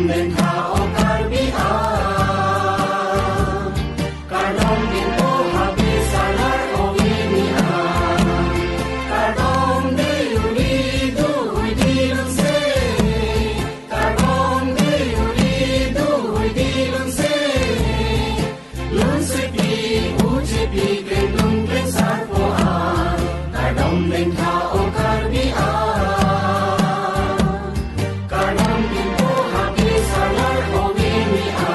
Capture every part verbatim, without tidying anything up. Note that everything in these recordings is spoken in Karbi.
Dengkha o Karbi a, kardom din po habis alar o ini a, kardom de uni duhui dilun se, kardom de uni duhui dilun se. Lun sepi, uji pi, klem lun klem sar po a, kardom dengkha o Karbi a. Kardom din po habis alar o ini a.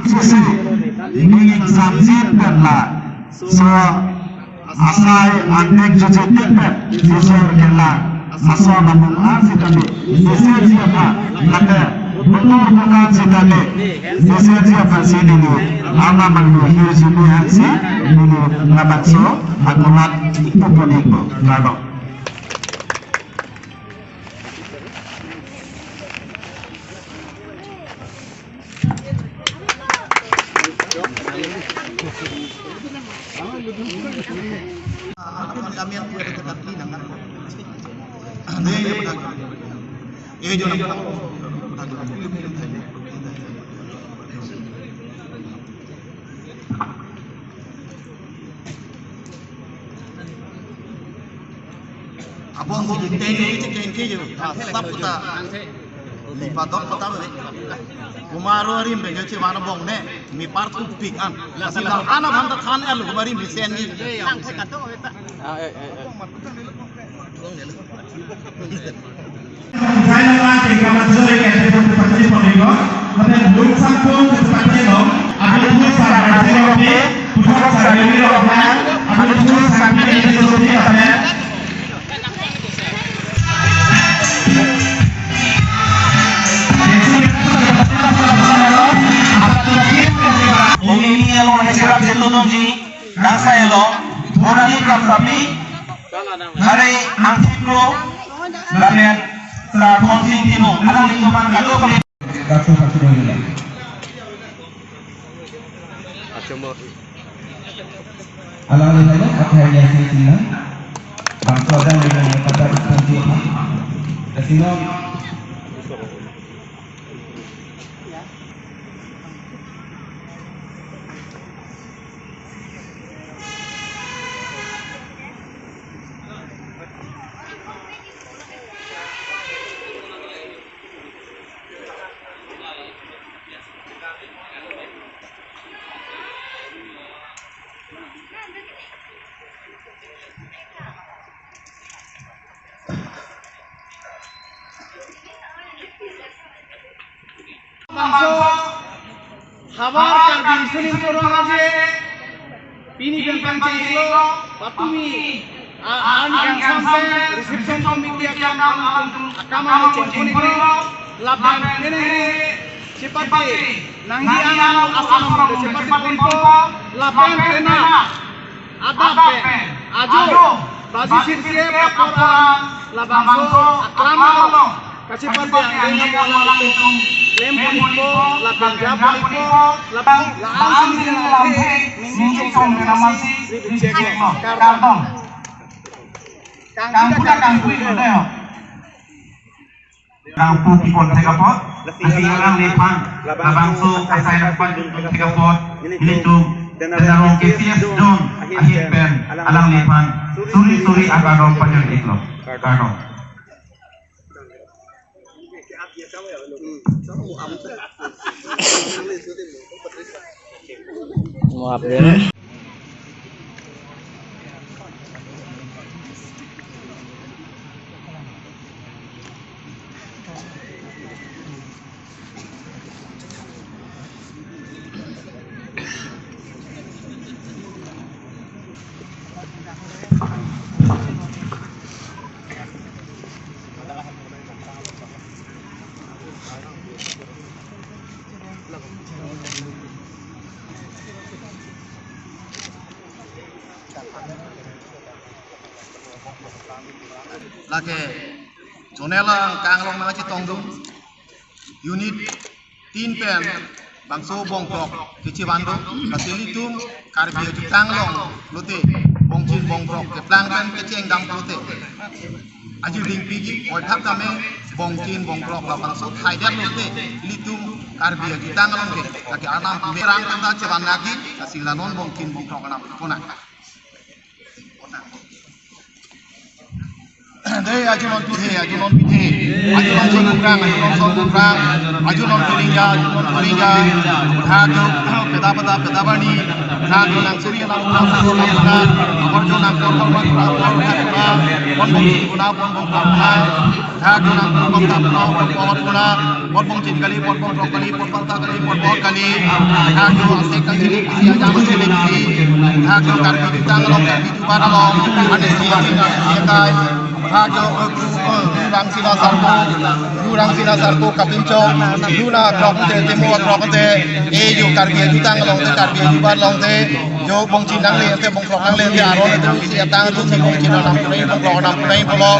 Sisi, ning exam jit pen laso asai angdeng jujit pen teacher kelang ason amung an sitame, teacher ji aphan, lapen betul bukan sitame, teacher ji aphan si neli, ama mangno hirjume aphan si neli labangso anurat ipu ponik bo. Kardom. Abang ko teng ni cek teng ke yo. Sap ta. Ni padok pata ni. Kumaro arim bengke chevan abang ne. Mi par tu pik an. Sila ana bhanta than el kumari mi sen ni. Ah, eh, eh, eh. Design lang tingkah masuk ke tempat tempat ini pemikir. Tapi belum sangkung ke tempat ini dong. Ada dua sarang sih kopi, bukan sarang ini dong kan. Ada dua sarang ini dong kan. Ini yang orang cakap satu dong ji. Nang saya lo, orang ini berapa pi? Hari angkit lo, lapen sa Thonsing Timung, alang lingkungan kado kami. Dato Patrick Doli. Alang lingkungan, akhirnya sih sih. Bangso ada lingkungan pada ikan sih. Kasino. Bangso havar Karbi Insulin Forum aje pini pen pangcheng lo, patumi a-, an kangsam pen reception committee akam, akam, akam chengpon iklo, lapen pini chepate nangji an ason chepate ponpo, lapen pena adap pen ajo baji sirkep apor an labangso aklam along kachepate angdeng alam along itum klem ponpo, lapen jam ponpo, lapen la-an sini lamthe ningje pon namasi ribik chek lo. Kardom. Kangkuda kangkui lo. Nangpu kipon thek apot, lasi alangliphan labangso asai lapan thek apot, ilitum Denarong K C S Zone ahin pen alangliphan suri suri akardom pajon iklo. Kardom. Maaf ya. Lake zonal angkang along nangchetongdun unit tin pen bangso bongkrok kechevan do, lasi ilitum Karbi ajutang along lote bongchin bongkrok keplang pen kecheng dam lote. Aji dingpiji, oithak tame bongchin bongkrok labangso thaidet lote, ilitum Karbi ajutang along ke, lake arnam merang kanta chevan lagi, lasi la non bongchin bongkrok anam kona. Dei, ajo non puthe, ajo non puthe, ajo non songkukrang, ajo non songkukrang, ajo non Rohingya, ajo non Rohingya, thajo peda peda peda bani, thajo nang suri nang nang nang nang, ajo nang kor kor kor kor kor kor, bon bongchin kuna, bon bongkrok kuna, thajo nang kor kor kor kor kor kor kuna, bon bongchin kali, bon bongkrok kali, bon panta kali, bon bor kali, thajo asek kali, isi ajam asek kali, thajo Karbi jutang along, Karbi jubat along, ane si ane si kai, thajo, eh, Ru, eh, Ru Rangsina Sarpo, Ru Rangsina Sarpo kapinchong, Ru na krok te, temo krok te, eh, jo Karbi jutang along te, Karbi jubat along te, jo bongchin nangle te, bongkrok nangle te, aron te, si atang tu, si bongchin anam punai, bongkrok anam punai pulo.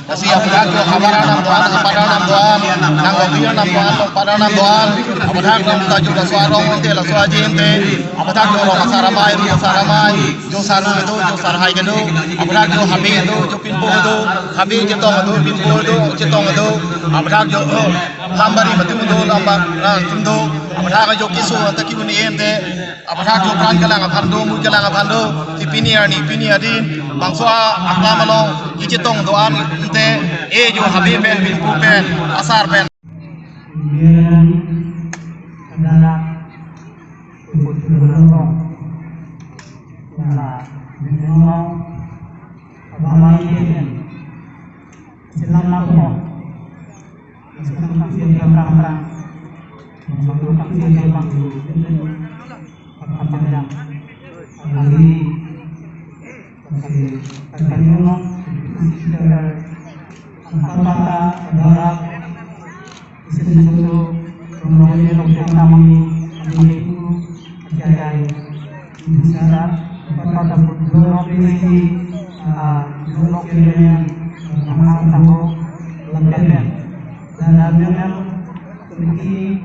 Lasi aphuthak jo havar anam do-an, havar anam do-an, nang lobi anam do-an, longpat anam do-an, aphuthak jo ta jo laso arong ante, laso aji ante, aphuthak jo rong asar amei, rong asar amei, jo sar ru kedo, jo sar hai kedo, aphuthak jo habe do, jo pinpo do, habe chetong do, pinpo do, chetong do, aphuthak jo, oh, lambari mati do, lamba, ah, tum do, aphuthak jo keso anta ki-un ante, aphuthak jo pran kelang aphan do, mui kelang aphan do, si pini arni, pini adin, bangso a-, aklam along, kechetong do-an ante, eh, jo habe pen, pinpo pen, asar pen. Selamat po. Sedang kami siap terang-terang. Sebelum kami siap terbang, kami panjang. Kami, kami, kami ngomong, sekitar empat mata, adalah Isin satu, kemudian untuk kami, kami itu, akhirnya, bisa, pada pun dulu ini, ah, dulu kirian, ah, nama tahu, lengkapnya. Dan memang, komiti,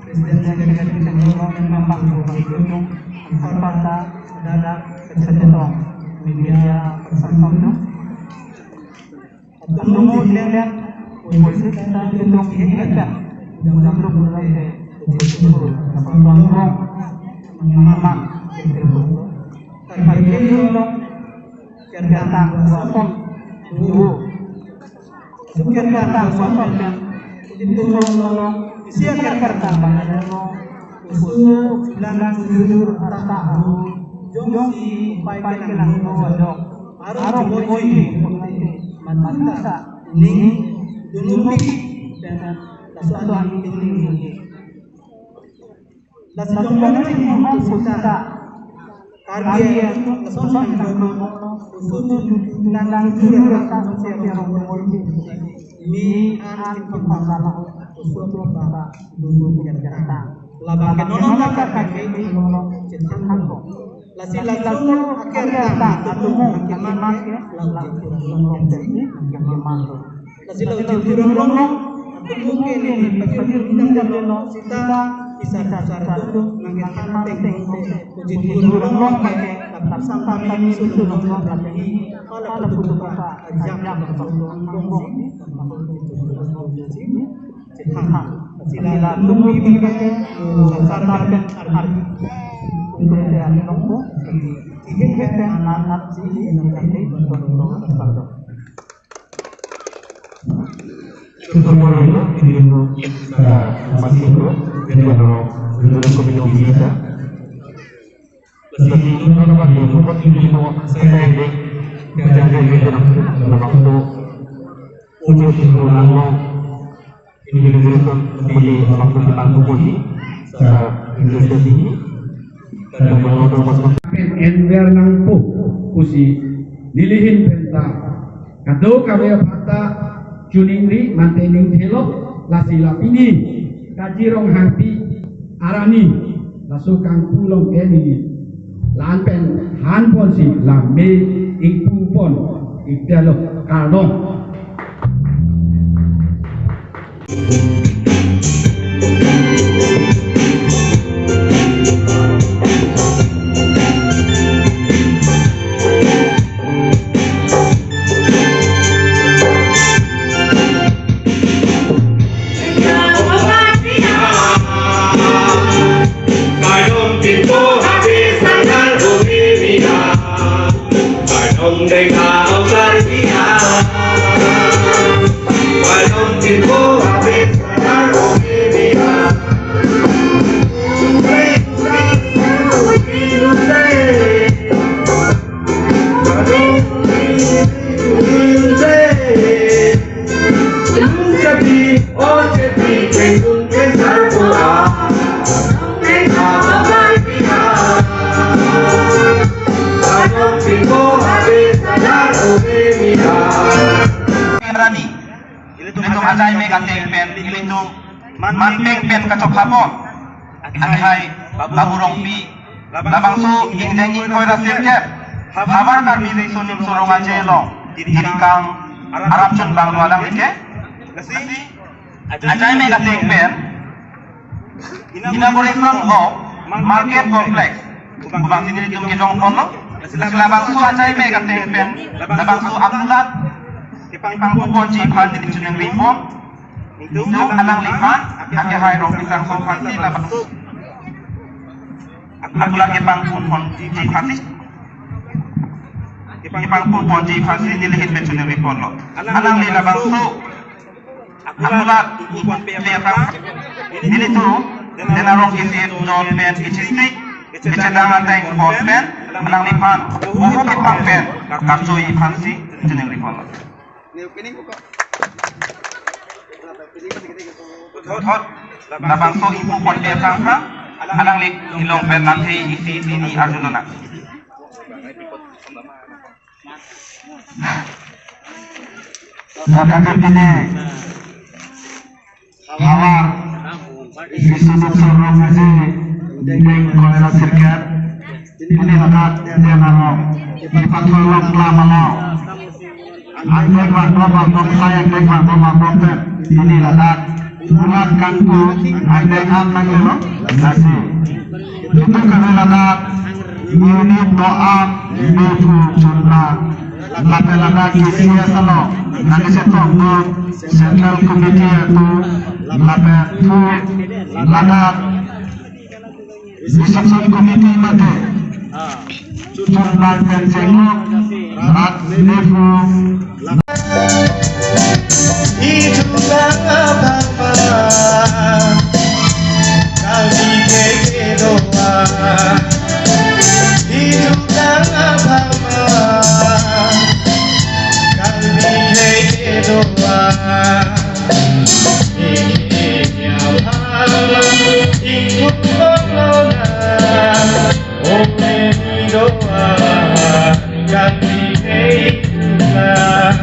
Presiden Sekretari Jenderal, memang, memang, memang, memang, ada, kesentuhan, media, kesentuhan, Atum mo sila, polisi kita itu kita. Jam jam lo pulang ke, polisi itu, apa bang bang, memang, itu. Tapi dia itu, kerja tang, apa, itu. Kerja tang, apa, itu, isi kerja tang, apa, itu. Usul bilang jujur, rata tahu. Jongsi upai kelang lo ajok. Arong jongsi, manmanta, ning, dunumpi, dan laso aning tingling. Laso jongsi hong pusta. Karbi laso nang jong, usul bilang jujur, rata tahu. Mi an kipangkala, usul baba, dunumpi kerja tang. Labang ke nono ka ka ke nono chethan ko. Lasi laso aker ta atumu keman ke, lalang kurang long temi keman lo. Lasi lalang kurang long, atumu ke ne pajir bidang delo, sita isa dasar tu nang kethan teng ko, uji kurang long ke, lapsang kami sulung long lagi, pala putu ka, ajak lapsang long long, Sila, sila, tumpi ke, sasar ke, arti. Tumpi ke, arti nongko, tumpi ke, anak, anak, si, anak, anak, anak. Sudah mulai, ini, eh, masih, eh, komite bisa. Lasi, ino na bagi, ino bagi, ino, saya, saya, saya, saya, saya, saya, ino, ino, ino, ino, ino, ino, ino, pen enver nangpo pusi nelihin penta kadokave aphanta choningri mate ning thelok lasi la pini Kajirong Hangpi arani laso kangpu along ke neli la-an pen han ponsi la me ingpu pon, ipdalo, kardom. Rani, ilitum ajai me kateng pen, ilitum manpeng pen kachok hapon. Akhai Babu Rongpi, labangso ingjeng ingkoi ra sirkep, Havar Karbi Riso Nimso Rong Aje along, Jirikang aram chunbang lo alang rike. Lasi, ajai me kateng pen, inauguration of market complex, kubang sini ilitum kejong ponlo, lasi labangso ajai me kateng pen, labangso akulat, kepangpu ponji aphan neli choningri pon. Nelitum alangliphan, akehai Rongpi Sangso aphansi labangso akulat kepangpu ponji aphansi, kepangpu ponji aphansi nelihin pen choningri ponlo. Alangli labangso akulat kepangpu aphan nelitum Dena Rong Isi Zone pen H S T kechedang ateng pon pen alangliphan buhu kepang pen karchoi aphansi choningri ponlo. Ni opening ko. Puthot labangso ipu ponpe aphrang aphrang alangli ilong pen lamthe isi isi ni arjulonang. Ladak pini havar Biswanath Sir Rongmeji deng koira sirkep, pini ladak dia naro di pathor along klam along, angdeng vangdom vangdom sai angdeng vangdom vangdom pen pini ladak bulan kangpu angdeng an nanglelo. Lasi itum kami ladak unit do-an nephu chunbang lapen ladak K C S along nangchetongdun Central Committee atum lapen thu ladak Reception Committee mate chunbang pen chenglok rat nephu. Itu tang apa? Kami keke doa. Itu tang apa? Kami keke doa. Ini apa? Ikut corona. Ore ni doa, kami keke doa.